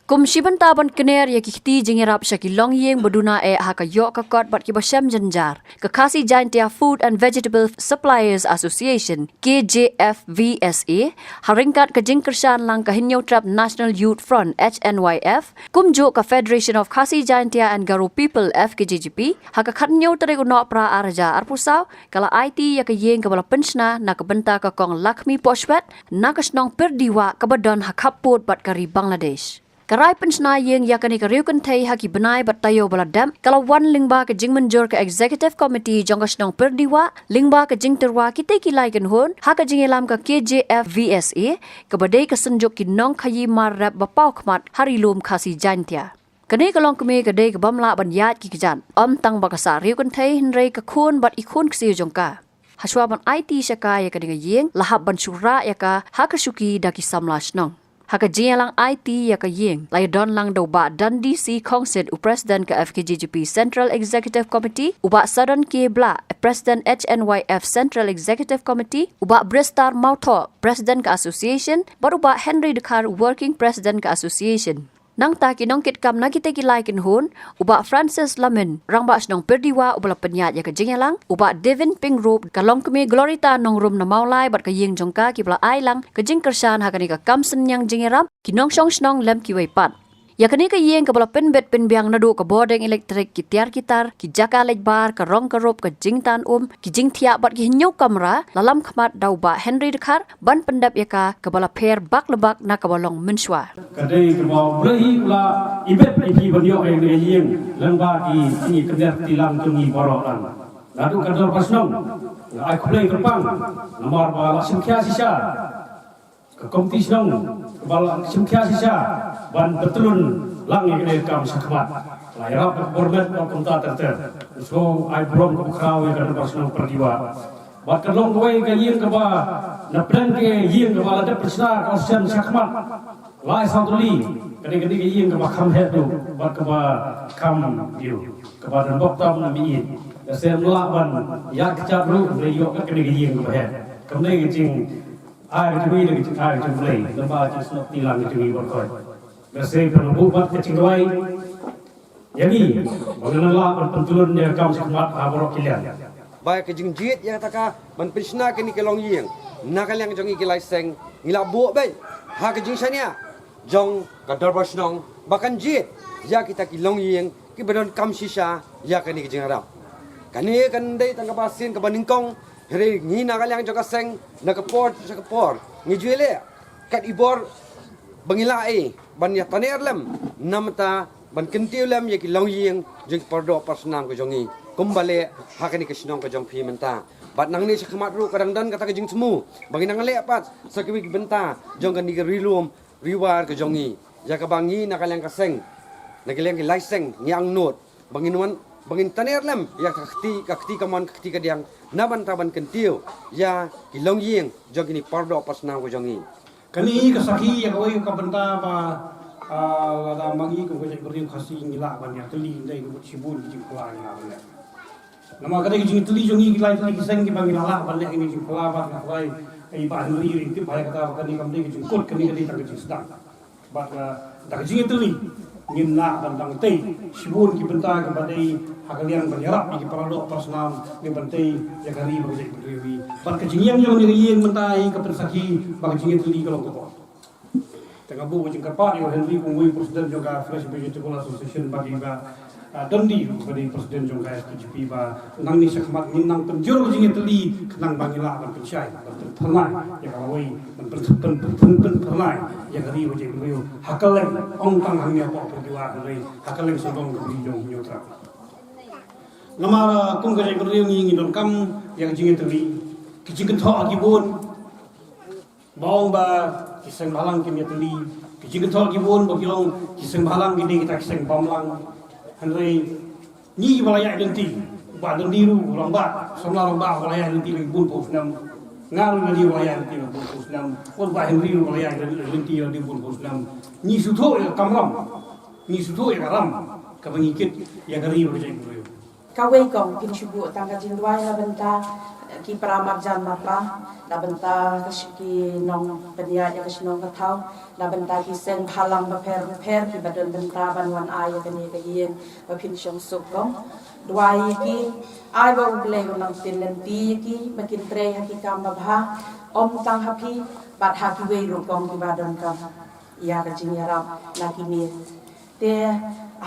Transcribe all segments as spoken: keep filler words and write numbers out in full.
Kum shi bynta ban kner ïa ki kti jingïarap sha ki longïing ba duna eh ha ka ïoh ka kot bad kiba shem jynjar, ka Khasi Jaintia Food and Vegetable Suppliers Association, K J F V S A, ha ryngkat ka jingkyrshan lang ka Hynñiewtrep National Youth Front, H N Y F, kumjuh ka Federation of Khasi Jaintia and Garo People, F K J G P, ha ka khathynñiew tarik u Nohprah arhajar arphew saw, ka la aiti ïa ka ïing kaba la pynshna na ka bynta ka Kong Lakhmi Pohswet, na ka shnong Pyrdiwah kaba don ha khappud bad ka ri Bangladesh. Ka rai pynshna ïing ïa kane ka riew kynthei ha ki bnai bad taïew ba la dep, ka la wan lyngba ka jingmynjur ka Executive Committee jong ka shnong Pyrdiwah, lyngba ka jingtyrwa kitei ki lai kynhun, ha ka jingïalam ka K J F V S A, kaba dei ka synjuk ki nongkhaïi mar rep ba paw khmat ha ri lum Khasi Jaintia. Kane ka longkmie ka dei ka bym lah ban ïaid ki kjat, ym tang ba ka sah riew kynthei hynrei ka khun bad i khun ksiew jong ka. Hashwa ban aiti sha ka ïa kane ka ïing, la hap ban shu rah ïa ka ha ka shuki da ki samla shnong. Ha ka jingïalang aiti ïa ka ïing, la ïadon lang da u Bah Dundee C Khongsit, u President ka F K J G P Central Executive Committee, u Bah Sadon K Blah, President H N Y F Central Executive Committee, u Bah Bristar Mawthoh, President ka Association, bad u Bah Henry Dkhar, Working President ka Association. Nangta ki nongkitkam na kitei ki lai kynhun, u Bah Francis Lamin, Rangbah Shnong Pyrdiwah, uba la pynïaid ïa ka jingïalang, u Bah Devin Pyngrope, ka longkmie Glorita Nongrum na Mawlai bad ka ïing jong ka, kiba la ai lang ka jingkyrshan ha kane ka kam synñiang jingïarap, ki nongshong shnong lem kiwei pat. Ïa kane ka ïing kaba la pynbit pynbiang naduh ka bording elektrik, ki tiar ki tar, ki jaka leit bar, ka rong ka rup, ka jingtan um, ki jingthiah bad ki hynñiew kamra, la lam khmat da u Bah Henry Dkhar, ban pyndep ïa ka kaba la pher bak la bak na kaba long mynshuwa. Ka dei kaba U Blei u la ibit ïa phi ban ïoh ïa kane ka ïing lyngba ki jingïakynduh kti lang jong ngi baroh lang. Naduh ka dorbar shnong nga ai khublei kyrpang namar ba la shim khia shisha ka komiti shnong, ba la shim khia shisha ban pyntylun lang ïa kane ka kam shakhmat. La ïarap da ka bor met bad kumta ter ter. Sngewbha ai burom kaba khraw ïa ka dorbar shnong Pyrdiwah. Bad ka long kawei ka ïing kaba na pdeng ka ïing kaba la dep pynshna ka Ocean shakhmat lai saw tylli. Ka dei, ka dei ka ïing kaba kham heh duh bad kaba kham ïew, kaba don bok tam na miet. Ka sem lah ban ïa ka chat ruh, ka dei ïoh ka dei ka ïing kaba heh. Kam dei ka jing ai ka jong ngi, ka jing ai ka jong U Blei, naba ka jingsnoh kti lang ka jong ngi baroh. Ka sem pynbuh bad ka jingduwai ïa ngi ba ngin nang lah ban pyntylun ïa ka kam shakhmat ha baroh ki liang. Ba ka jingjied ïa kata ka ban pynshna kane ka longïing na ka liang jong ngi ki lai seng, ngi la buh beit ha ka jingshaniah jong ka dorbar shnong ba kan jied ïa kita ki longïing kiba donkam shisha ïa kane ka jingïarap. Kane kan dei tang kaba sien kaba nyngkong, hynrei ngi na ka liang jong ka seng, na ka por sha ka por ngi ju ïaleh kat i bor ba ngi lah ei ban ïataneh lem, namar ban kyntiew lem ïa ki longïing jong ki pardoh parsnam ka jong ngi, kumba leh ha kane ka shnong ka jong phi mynta. Bad nangne shakhmat ruh ka dang don kata ka jingthmu ba ngin nang leh pat sa kiwei ki bynta jong kane ka ri lum ri war ka jong ngi, ïa kaba ngi na ka liang ka seng, na ka liang ki lai seng ngi angnud ba ngin wan, ba ngin taneh lem ïa ka kti, ka kti kamon, ka kti kadiang, na bynta ban kyntiew ïa ki longïing jong kine ki pardoh parsnam ka jong ngi. Kane ka sakhi ïa kawei ka bynta ba, ah, lada ma ngi kum ka jaitbynriew Khasi ngi lah ban ïatylli, ym dei ka mut shibun ki jingphylla ngi lah ban leh. Namar ka dei ka jingïatylli jong ngi ki lai tylli ki seng kiba ngi lah ban leh kine ki jingphylla, bad nga kyrpad ïa i Bah Henry, i tip ba ïa kata ba kane kam dei ka jingkut, kane ka dei tang ka jingsdang. Bad, ah, da ka jingïatylli ngin lah ban dang tei shibun ki bynta kiba dei ha ka liang ban ïarap ïa ki pardoh parsnam, kiban tei ïa ka ri bad ka jaitbynriew. Bad ka jingïeng jong kane ka ïing mynta hi ka pynsakhi ba ka jingïatylli ka long ka bor. Te nga buh ka jingkyrpad ïa u Henry kum uwei u president jong ka Fresh Vegetable Association, bad ïa i Bah, ah, Dundee ruh uba dei president jong ka F K J P, ba nangne shakhmat ngin nang pynjur ka jingïatylli khnang ba ngin lah ban pynshai, ban pynphyrnai ïa kawei, ban pyn, pyn, pyn, pyn, pynphyrnai ïa ka ri bad ka jaitbynriew ha kylleng, ym tang hangne hapoh Pyrdiwah hynrei ha kylleng sawdong ka ri jong Hynñiewtrep. Namar, ah, kum ka jaitbynriew ngi, ngi donkam ïa ka jingïatylli. Ki jingkynthoh ki bun ba ong ba ki seng bhalang kim ïatylli. Ki jingkynthoh ki bun ba ki ong ki seng bhalang ki dei kita ki seng bym lang. Hynrei ngi kiba la ïaid lynti, u Bah Dundee ruh u rangbah, samla rangbah uba la ïaid lynti la ki bun phew snem. Nga ruh nga dei uba la ïaid lynti la ki bun phew snem. U Bah Henry ruh uba la ïaid lynti la ki bun phew snem. Ngi sngewthuh ïa ka kamram, ngi sngewthuh ïa ka ram kaba ngi kit ïa ka ri bad ka jaitbynriew. Kawei kong phin shu buh tang ka jingduwai na bynta ki para marjan marpa, na bynta ki nongpynïaid ïa ka shnong ka thaw, na bynta ki seng bhalang bapher bapher kiba don bynta ban wan ai ïa kane ka ïing ba phin shong suk kong. Duwai ïa ki, ai ba U Blei un nang pynlynti ïa ki ba kin trei ha ki kam babha, ym tang ha phi bad ha kiwei ruh kong kiba donkam ïa ka jingïarap na kine. Te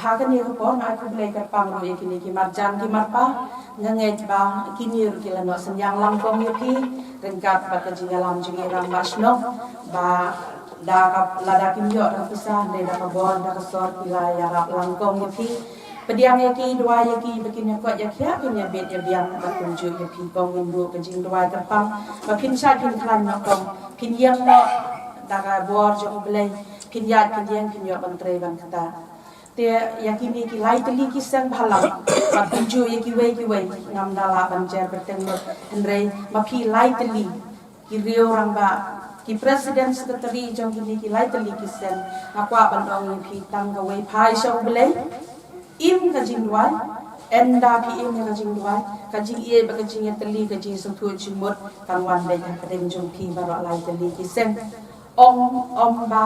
ha kane ka por nga ai khublei kyrpang ruh ïa kine ki marjan ki marpa, nga ngeit ba kine ruh ki la noh synñiang langkong ïa phi ryngkat bad ka jingïalam jong i rangbah shnong ba da ka, lada kim ïoh da ka pisa ne da ka bor da ka sor ki la ïarap langkong ïa phi. Pdiang ïa ki, duwai ïa ki ba kin ïa koit ïa khiah, kin ïa bit ïa biang bad kumjuh ïa phi kong. Ngin buh ka jingduwai kyrpang ba phin shait phin khlaiñ noh kong, phin ïeng noh da ka bor jong U Blei, phin ïaid phin ïeng, phin ïoh ban trei ban ktah. Te ïa kine ki lai tylli ki seng bhalang bad kumjuh ïa kiwei kiwei ngam da lah ban jer bteng lut, hynrei ma phi lai tylli ki riew rangbah, ki president secretary jong kine ki lai tylli ki seng, nga kwah ban ong ïa phi tang kawei, phai sha U Blei, im ka jingduwai. Ynda phi im ïa ka jingduwai, ka jingïeit bad ka jingïatylli, ka jingsngewthuh jingmut kan wan beit hapdeng jong phi baroh lai tylli ki seng. Ong, ym ba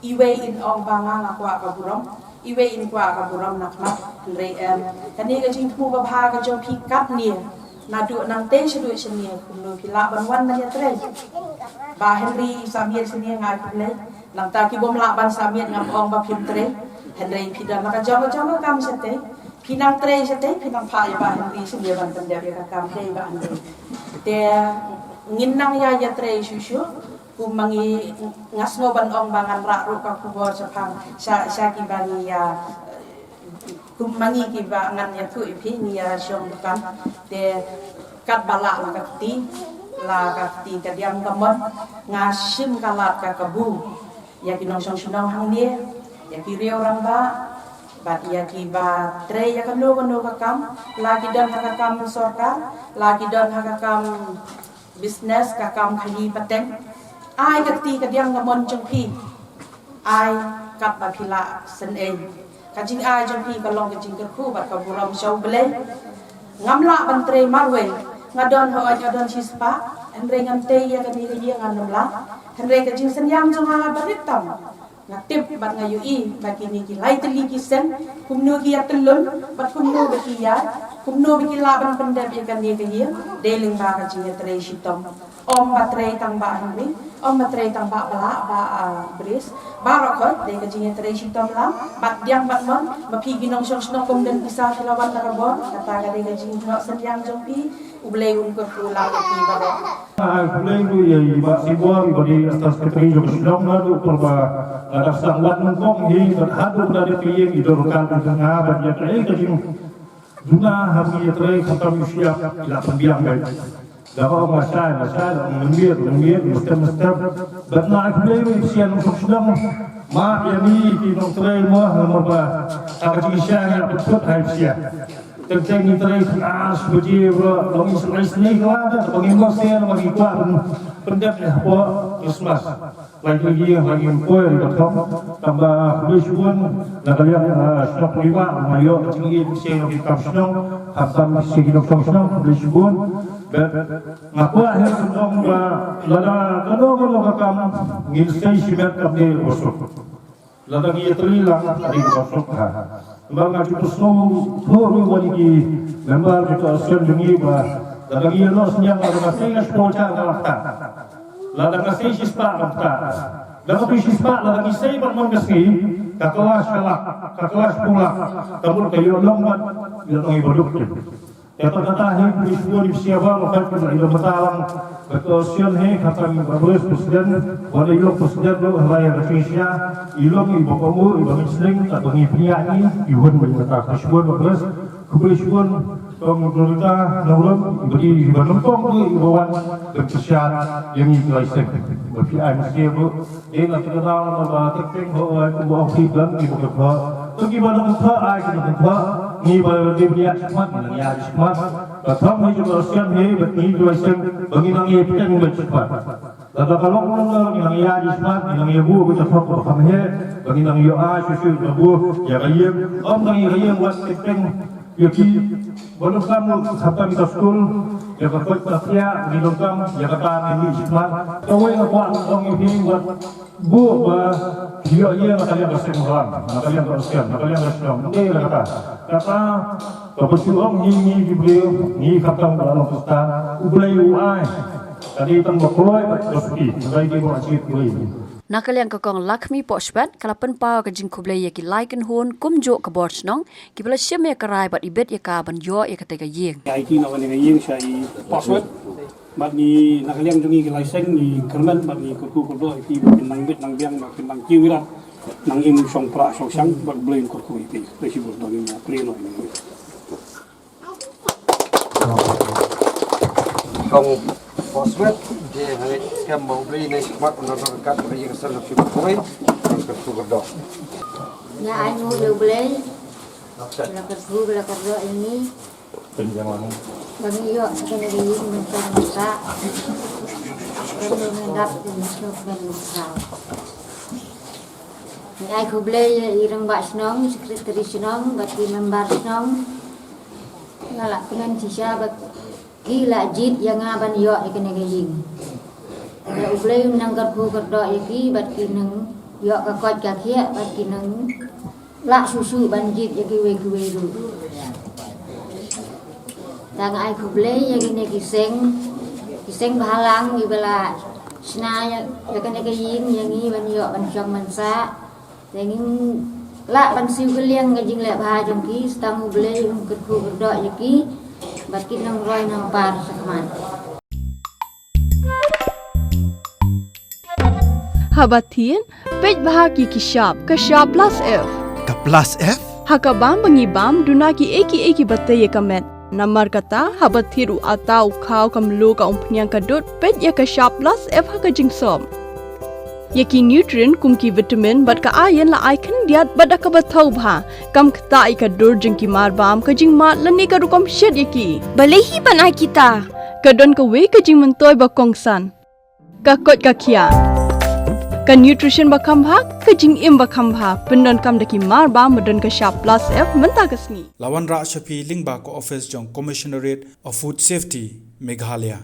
iwei in ong ba nga nga kwah ka burom, iwei in kwah ka burom na khmat, hynrei em, kane ka jingthmu babha ka jong phi katne, naduh nangtei shaduh shane, kumno phi lah ban wan ban ïatrei. Bah Henry, sa miet shane nga ai khublei. Nangta ki bym lah ban sa miet ngam ong ba phim trei, hynrei phi don la ka jong ka jong ka kam shatei. Phi nang trei shatei, phi nang phah ïa Bah Henry shane ban pyndep ïa ka kam, dei Bah Henry? Te ngin nang ïa ïatrei shuh shuh. Kum ma ngi, nga sngew ban ong ba ngan rah ruh ka khubor shaphang sha, sha kiba ngi ïa, kum ma ngi kiba ngan ïathuh ïa phi, ngi ïa shong dukan. Te katba lah la ka kti, la ka kti ka diang ka mon, nga shim ka lad ka kabu ïa ki nongshong shnong hangne, ïa ki riew rangbah bad ïa kiba trei ïa kano kano ka kam, la ki don ha ka kam sorkar, la ki don ha ka kam business, ka kam khaïi pateng. Ai ka kti ka diang ka mon jong phi, ai katba phi lah sngewsih. Ka jingai jong phi ka long ka jingkyrkhu bad ka burom sha U Blei. Ngam lah ban trei marwei, nga don hooid, nga don shispah, hynrei ngam tei ïa kane ka ïing, ngam lah. Hynrei ka jingsngewsih jong nga barit tam. Nga tip bad nga ïohi ba kine ki lai tylli ki seng, kumno ki ïa tyllun bad kumno ba ki ïa, kumno ba ki lah ban pyndep ïa kane ka ïing, dei lyngba ka jingïatrei shitom. Ym ba trei tang Bah Henry, ym ba trei tang Bah Bala, Bah, ah, Bris, baroh khoit dei ka jingïatrei shitom lang, bad diang bad mon. Ma phi ki nongshong shnong, kum don pisa phi la wan da ka bor, kata ka dei ka jingnoh synñiang jong phi. U Blei un kyrkhu lang ïa phi baroh. Ah, U Blei ruh ïa i Bah Sibor, i ba dei Assistant Secretary jong ka shnong, naduh por ba nga da sdang wad nyngkong hi, bad haduh ba da dep ïeng i don ryngkat bad nga, bad ïa kaei ka jingduna ha ngi ïatrei khamtam ïa u shyiap, i la pynbiang beit. Da ka ong lashai, lashai, da ong mynmiet, mynmiet, mynstep, mynstep. Bad nga ai khublei ruh ïa phi sha nongshong shnong. Map ïa ngi ki nongtrei mo, namar ba ha ka jingshisha ngi la pynkut ha phi sha. Teng teng ngi trei khynnah shi baje ba long, i sngewsih sngewsih ka la da, ba ngim ïoh sien, ba ngi kwah pyn-, pyndep ïa hapoh Christmas. Lai tylli ki ïing, lai ki ïing poi ri ka thong. Tang ba khublei shibun na ka liang, ah, shnong Pynlima, nga ïoh ka jingïeit sha ki kam shnong, khamtam sha ki nongshong shnong, khublei shibun. Bad nga kwah hi ban ong ba lada kano kano ka kam ngin sei shimet kam dei ba suk. Lada ngi ïatylli lang ka dei kaba suk ha. Namar nga ju pyrshang thoh ruh wan ki member ki to sdang jong ngi ba lada ngi ïa noh synñiang, lada nga sei nga shu pynjah nga la ktah. Lada nga sei shispah nga la ktah. Lada nga poi shispah, lada ngi sei bad mon ka sngi, ka kylla shi lak, ka kylla shiphew lak, ka mut ka ïoh long bad ïoh long i baduk. Te kata kata hi, khublei shibun ïa phi sha baroh, khublei shibun ïa phi, mynta lang ba to sdang hi, kata i Bah Bris president, wan i long president ruh ha ïa ka jingshisha, i long i Bah Komu, i Bah Nginsling, kata i pynïaid i, i wan mynta, khublei shibun Bah Bris, khublei shibun Kong Dorita Nongrum, i ba dei i ba nyngkong ruh i ba wan ban pynshad ïa ngi ki lai seng. Ba phi ai mynsiem ruh. Dei na ka daw na ba teng teng ho, eh, kumba ong phi blan ki ba kyrpad. To ki ba nang kyrpad, ai ki nang kyrpad. Ngi ba dei ba ïa shikmat, ngi nang ïa shikmat. Ba thom hi jong ka sian hi, ba ngi dua sian, ba ngi nang ïa pynthei ba shikmat. Lada ka long nang ngi nang ïa shikmat, ngi nang ïa bu ba ta thok ba kham hi, ba ngi nang ïa ai shu shu ba bu ïa ka ïing. Ym nang ïa ka ïing wat teng teng. Ïa ki ba donkam khapta mita skul, ïa ka koit ka khiah, ngi donkam ïa kata ngi mih shi khmat. Kawei nga kwah ong ïa phi, wat buh ba ïoh ïa na ka liang ka seng ram, na ka liang ka seng, na ka liang ka seng. Ngi la kata. Kata ka pynshong ngi ngi ki briew, ngi khapta ba long Khristan, U Blei u ai. Ka dei tang ba kloi ba suki, ka dei ba suki. Na ka liang ka Kong Lakhmi Pohswet ka la pynpaw ka jingkhublei ïa ki lai kynhun kumjuh ka bor shnong kiba la shim ïa ka rai bad ibit ïa ka ban ïoh ïa kata ka ïing. Ïa iti na kane ka ïing sha i Pohswet. Bad ngi na ka liang jong ngi ki lai seng ngi kyrmen bad ngi kyrkhu kyrdoh ïa ki ba kin nang bit nang biang ba kin nang kiew ïa nang im shong prah shong shang bad Blei kyrkhu ïa ki. Te shi bun dang ngi plie noh. Kong Boswet, je halik kem ba U Blei ne shikmat undang dong kat ba ye kesel lak syuk koi, kong kyrkhu kyrdoh. Ïa ai nguh ïa U Blei, la kyrkhu la kyrdoh ïa ngi. Ba ngi ïoh kane ka ïing mynta mynta. Kane ngi dap kane shnong kane mynta. Ngi ai khublei ïa i rangbah shnong, secretary shnong, bad ki member shnong. Nga la kmen shisha ba ki la jied ïa nga ban ïoh ïa kane ka ïing. Ïa U Blei un nang kyrkhu kyrdoh ïa ki bad ki nang ïoh ka koit ka khiah bad ki nang lah shuh shuh ban jied ïa kiwei kiwei ruh. Tang ai khublei ïa kine ki seng, ki seng bahalang kiba la shna ïa, ïa kane ka ïing ïa ngi ban ïoh ban shong ban sah. Te ngim lah ban siew kylliang ka jingleh bha jong ki, sa tang U Blei un kyrkhu kyrdoh ïa ki bad kin nang roi nang par shakhmat. Haba thied, peit bha ki ki shap, ka shap plus F. Ka plus F? Ha ka bam ba ngi bam, duna kiei kiei kiba tei ïa ka met. Namar kata, haba thied u atta, u khaw, ka mluh, ka umphniang, ka dud, peit ïa ka shap plus F ha ka jingsop. Ïa ki nutrient kum ki vitamin bad ka iron la ai khyndiat bad da kaba thaw bha. Kam ktah ïa ka dur jong ki marbam, ka jingmad lane ka rukom shet ïa ki. Balei hi ban ai kita? Ka don kawei ka jingmyntoi ba kongsan. Ka koit ka khiah. Ka nutrition ba kham bha, ka jingim ba kham bha. Pyndonkam da ki marbam ba don ka shap plus F mynta ka sngi. La wanrah sha phi lyngba ka office jong Commissionerate of Food Safety, Meghalaya.